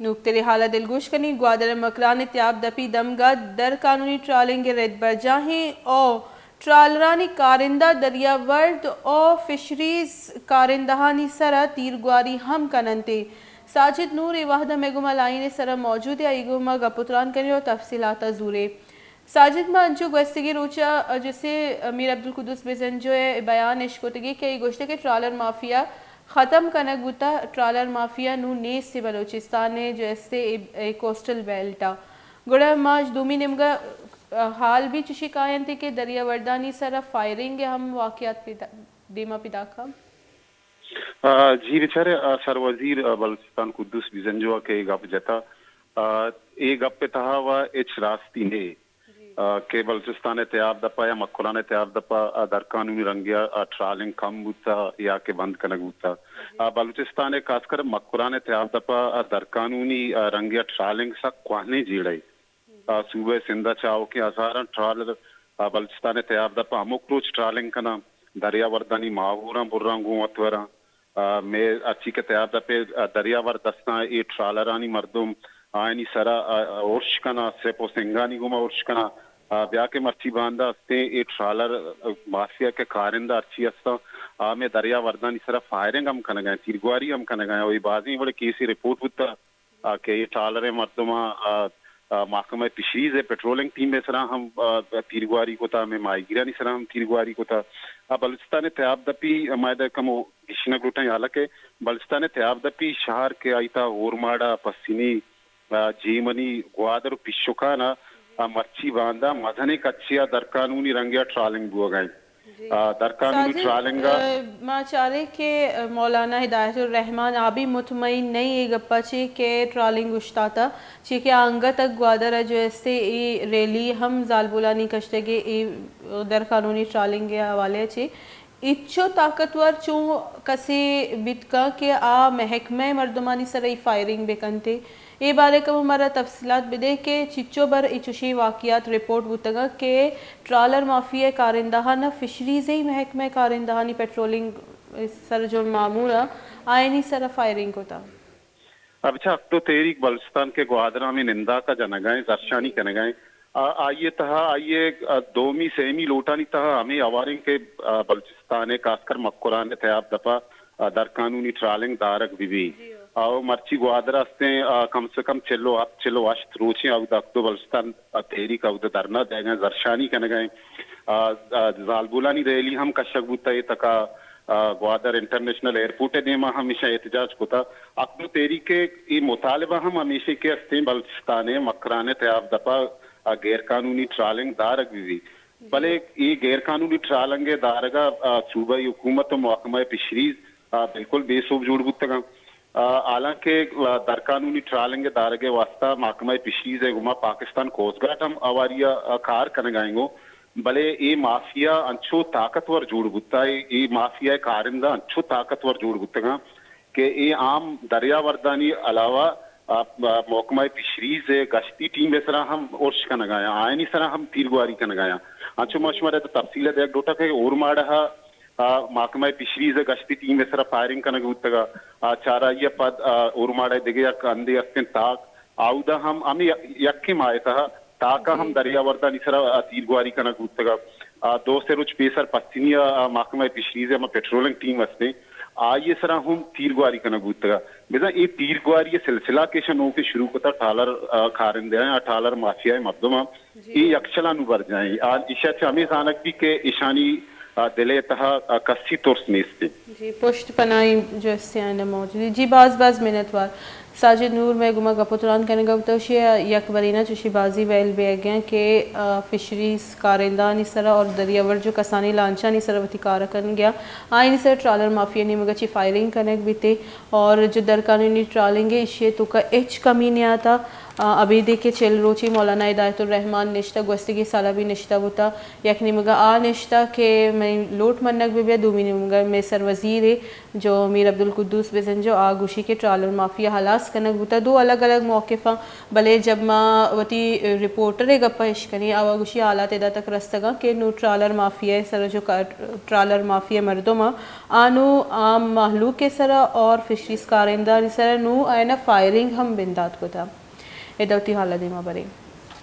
نوکتریں حال ءَ دلگوش کنیں۔ گوادر ءِ مکران ءِ تیاب دپی دمگ ءَ در قانونی ٹرالنگ ءِ رد برجاہیں او ٹرالرانی کارندہ دریاورد او فشریز کارندہانی سر ءَ تیرگواری ہم کن انت۔ ساجد نور اے وہد ءَ مئے گوما لائن ءِ سر ءَ موجود ءَ، آئی گوما گپ ءُ تران کنیں او تفصیلات ءَ زوریں۔ ساجد، ما انچو گوستگیں روچ ءَ جسے میر عبدالقدوس بزنجو ءِ بیان اشکتگی کہ اے گوشتگ کہ ٹرالر مافیا ختم کنگ بوتہ، ٹرالر مافیا نوں نیست بلوچستان ءِ جو است اے، اے کوسٹل بیلٹ ءَ۔ گڑا ما اچ دومی نیمگ ءَ حال بھی چشی کاینت کہ دریاوردانی سر ءَ فائرنگ ءِ ہم واقعات پیدا، دیما پیداک آں۔ آ، جی بچارے، آ، سروزیر، آ، بلوچستان قدوس بزنجو ءَ کہ اے گپ جتا، آ، اے گپ ءِ تہا و ہچ راستی نے۔ آ، کہ بلوچستان ءِ تیاب دپ ءَ یا مکران ءِ تیاب دپ ءَ، آ، درقانونی رنگے ءَ، آ، ٹرالنگ کم بوتہ یا کہ بند کنگ بوتہ۔ آ، بلوچستان ءِ خاص کر مکران ءِ تیاب دپ ءَ، آ، درقانونی، آ، رنگے ءَ ٹرالنگ سک کوہنیں جیڑہ ءِ۔ آ، صوبہ سندھ ءَ چہ آؤکیں ہزاراں ٹرالر، آ، بلوچستان ءِ تیاب دپ ءَ ہمک روچ ٹرالنگ کناں، دریاوردانی ماہوراں براں گوں وت وراں۔ آ، مئے ہرچی کہ تیاب دپ ءِ، آ، دریاورد استاں، اے ٹرالرانی مردم آیانی سرا، آ، آ، ارش کناں، سپ و سنگانی گوما ارش کناں۔ آ، بیا کہ مرچی باندا استیں، اے ٹرالر، آ، مافیا کہ کارندہ ہرچی استاں، آ، مئے دریاوردانی سرا فائرنگ ہم کنگا ایں، تیرگواری ہم کنگا ایں۔ و اے بازیں وڑے کیسے رپورٹ بوتا، آ، کہ اے ٹرالر ءِ مردماں، آ، آ، محکمہ فشریز ءِ پٹرولنگ ٹیم ءِ سرا ہم، آ، تیرگواری کتا، ہمے ماہیگیرانی سرا ہم تیرگواری کتا۔ آ، بلوچستان ءِ تیاب دپی، ما ادا کمو گیشینگ لوٹاں، حالانکہ بلوچستان ءِ تیاب دپی شہر کہ آئی تہا اورماڑہ، پسنی، آ، جیمنی، گوادر و پیشکان ءَ، آ، مرچی باندا مزنیں کچے ءَ درقانونی رنگے ءَ ٹرالنگ بوگا انت۔ آ، درقانونی ٹرالنگ ءَ۔ آ، ما چاریں کہ مولانا ہدایت الرحمان آ بھی مطمئن نہ ایں اے گپ ءَ چہ کہ ٹرالنگ اوشتاتہ، چہ کہ آ انگت ءَ گوادر ءَ جو استے اے ریلی ہم زالبولانی کشتگ ءَ اے درقانونی ٹرالنگ ءِ حوالے ءَ چہ۔ ہچو طاقتور چوں کسے بیت کنت کہ آ محکمہ ءِ مردمانی سر ءَ فائرنگ بہ کنت۔ اے بارے کمو مارا تفصیلات بدئے کہ چچو بر اے چشیں واقعات رپورٹ بوتگ انت کہ ٹرالر مافیا ءِ کارندہاں نہ فشریز ءِ محکمہ ءِ کارندہانی پٹرولنگ سرجم مامور ءَ آیانی سر ءَ فائرنگ کتگ۔ آ، بچار، حق دو تحریک بلوچستان کہ گوادر ءَ ہمے ننداک ءَ جنگ ءَ ایں، زھرشانی کنگ ءَ ایں۔ آ، آئی ءِ تہا، آئی ءِ، آ، دومی، سیمی لوٹانی تہا ہمے ہوار ایں کہ، آ، بلوچستان ءِ خاص کر مکران ءِ تیاب دپ ءَ، آ، درقانونی ٹرالنگ دارگ بہ بی۔ او مرچی گوادر ءَ استیں، آ، کم سے کم چل و ہپت، چل و ہشت روچیں اود ءَ حق دو بلوچستان، آ، تحریک اود ءَ دھرنا دئیگ ءَ ایں، زھرشانی کنگ ءَ ایں۔ آ، آ، زالبولانی ریلی ہم کشگ بوتہ اے تک ءَ، آ، گوادر انٹرنیشنل ایئرپورٹ ءِ دیما ہم ایشاں احتجاج کتہ۔ حق دو تحریک ءِ اے مطالبہ ہم ہمیش ایں کہ استیں بلوچستان ءِ مکران ءِ تیاب دپ ءَ، آ، غیر قانونی ٹرالنگ دارگ بہ بی۔ بلے اے غیر قانونی ٹرالنگ ءِ دارگ ءَ، آ، صوبائی حکومت و محکمہ فشریز، آ، بالکل بے سوب جوڑ بوتگ انت۔ آ، حالانکہ، آ، درقانونی ٹرالنگ ءِ دارگ ءِ واستہ محکمہ فشریز ءِ گوما پاکستان کوسٹ گارڈ ہم ہواری ءَ، آ، کار کنگ ءَ ایں گوں، بلے اے مافیا انچو طاقتور جوڑ بوتہ، اے، اے مافیا ءِ کارندہ انچو طاقتور جوڑ بوتگ انت کہ اے عام دریاوردانی علاوہ، آ، آ، محکمہ فشریز ءِ گشتی ٹیم ءِ سرا ہم ارش کنگ ءَ آیاں، آیانی سرا ہم تیرگواری کنگ ءَ آیاں۔ انچو ما شمارا تفصیل ءَ دیگ لوٹاں کہ اورماڑہ ءَ، آ، محکمہ فشریز ءِ گشتی ٹیم ءِ سرا فائرنگ کنگ بوتگ ءَ، آ، چارائی ءَ پد، آ، اورماڑہ ءِ دگہ یک ہندے استیں تاک، آودا ہم ہمے یکیں ماہ ءِ تہا تاک ءَ ہم دریاوردانی سرا، آ، تیرگواری کنگ بوتگ ءَ۔ آ، دو سے روچ پیسر پسنی ءَ، آ، محکمہ فشریز ءِ ہما پٹرولنگ ٹیم استیں، آئی ءِ سرا ہم تیرگواری کنگ بوتگ ءَ۔ بزاں اے تیرگواری ءِ سلسلہ کہ ایشاں نوکیں شروع کتہ ٹرالر، آ، کارندہ ءَ، آ، ٹرالر مافیا ءِ مردماں، اے یکشلا نوں برجاہ ایں۔ آ، ایشی ءَ چہ ہمے زانگ بیت کہ ایشانی، آ، دل ءِ تہا، آ، کسی ترس نیست۔ جی، پشت پناہی جو استیں آیاں موجود۔ جی، باز باز منتوار۔ ساجد نور مئے گوما گپ و تران کنگ ءَ بوتہ، اشی ءَ یک برے نہ چشی بازیں ویل بیگ ءَ کہ، آ، فشریز کارندہانی سرا اور دریاور جو کسانیں لانچانی سرا وتی کار ءَ کنگ ءَ آیانی سرا ٹرالر مافیا ءِ نیمگ ءَ چہ فائرنگ کنگ بیتے اور جو درقانونی ٹرالنگ ءَ ایشی ءِ توکا ہچ کمی نیاتہ۔ آ، ابیدے کہ چل روچی مولانا ہدایت الرحمان نشتہ، گوستگیں سال ءَ بھی نشتہ بوتہ، یک نیمگ ءَ آ نشتہ کہ منی لوٹ منگ بہ بیت، دومی نیمگ ءَ مئے سر وزیر ءَ جو میر عبدالقدوس بزنجو آ گوشی کہ ٹرالر مافیا ہلاس کنگ بوتگ دو الگ الگ موقفاں، بلے جب ما وتی رپورٹر ءِ گپاں اش کنیں، آ گوشی حالات ادا تک رستگاں کہ نوں ٹرالر مافیا ءِ سر جو کا-، ٹرالر مافیا ءِ مردماں آ نوں عام مہلوک ءِ سرا اور فشریز کارندہانی سرا نوں آیانا فائرنگ ہم بندات کتا۔ ادا وتی حالا دیما بریں۔